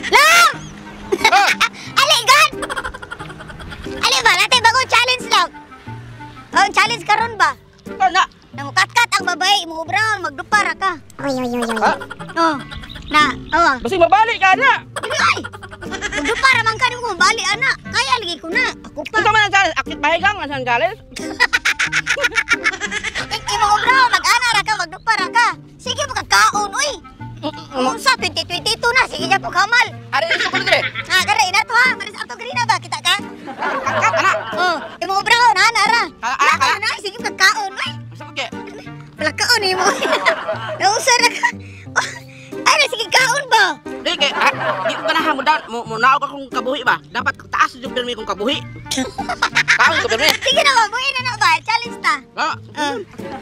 Lang! Ali, God! Ali ba? Natin bagong challenge lang. Ang challenge karon ba? Ikaw na. Nangukatkat ang babae, imuubrahon, magdupara ka. Oy, oy, oy, oy. Ha? Oh. Na, oh. Basig mabalik ka na. Ay! Magdupara man ka nimo, bali ana. Kaya lagi ko na. Ako pa. Unsa man ang challenge? Akit bahay kang ang challenge? Imuubrahon, mag-ana ra ka, magdupara ka. Sige mo kakaon, uy. Unsa 2022 na, sige ja po kamal. Ari iso ko dire. Ah, dere ina to ha. Maris ato green na ba kita ka? Katkat ana. Oh, imuubrahon ana ra. Ah, ah, Na, sige kakaon, uy. Asa ko kay? Palakaon eh mo. Nausa na ka. Ay, na sige kaon ba? Di kay di ko ganahan mo down mo naog akong kabuhi ba? Dapat taas jud pirmi kong kabuhi. Kaon ko pirmi. Sige na ba, buhi na na ba? Challenge ta. Ah. Oh.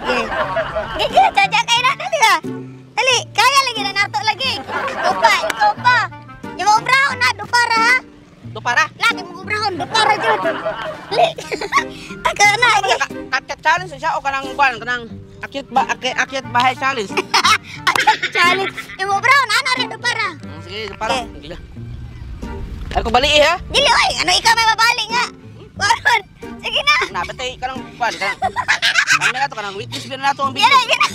Okay. Sige, jaja kay na dali ha. Dali, kaya lagi na nato lagi. Ikaw pa, ikaw pa. Yung mga obrahon na, dupara ha. Dupara. Lagi mong obrahon, dupara jud. Dali. Ako na. Katkat challenge siya o kanang kuan kanang akit ba akit bahay challenge. Challenge. Yung mga obrahon, ana rin dupara. Sige, dupara. Okay. Sige. Ay ko bali ha. Dili oy, ano ikaw may mabali nga. Waron. Sige na. Napatay ka ng kuan kanang. Kami na to kanang witness na nato ang video. Gina, gina.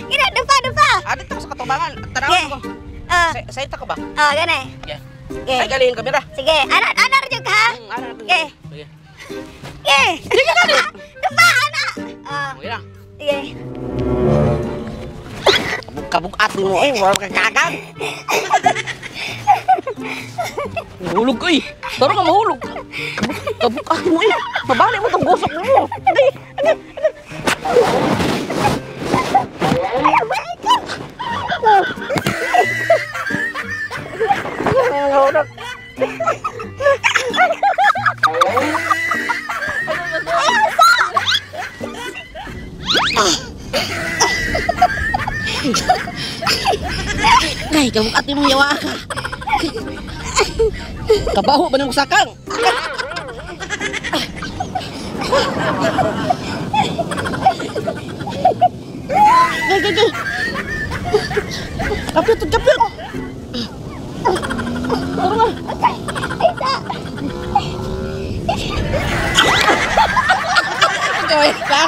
Gina, dupa, dupa. Ah, dito sa katubangan. Tanawin ko. Ah, Sa ita ka ba? ah, gani. Yeah. Okay. Ay galing kamera. Sige, ana, ana ra jud ka ha. Ana na. Okay. Sige. Okay. Sige gani. Dupa, ana. Ah, Okay na. sige. Kabuk-kabukat mo eh, wala ka kakan. Mahulog ko eh. Taro ka mahulog. Kabukat mo eh. Mabali mo tong gusok mo. Ay, ay, Ay, balik ka. Ay, kabukat mo yawa ka. Kabaho ba ng sakang? Gay, gay, gay. Kapit, kapit. Taro nga. Ay, sa. Gawin ka.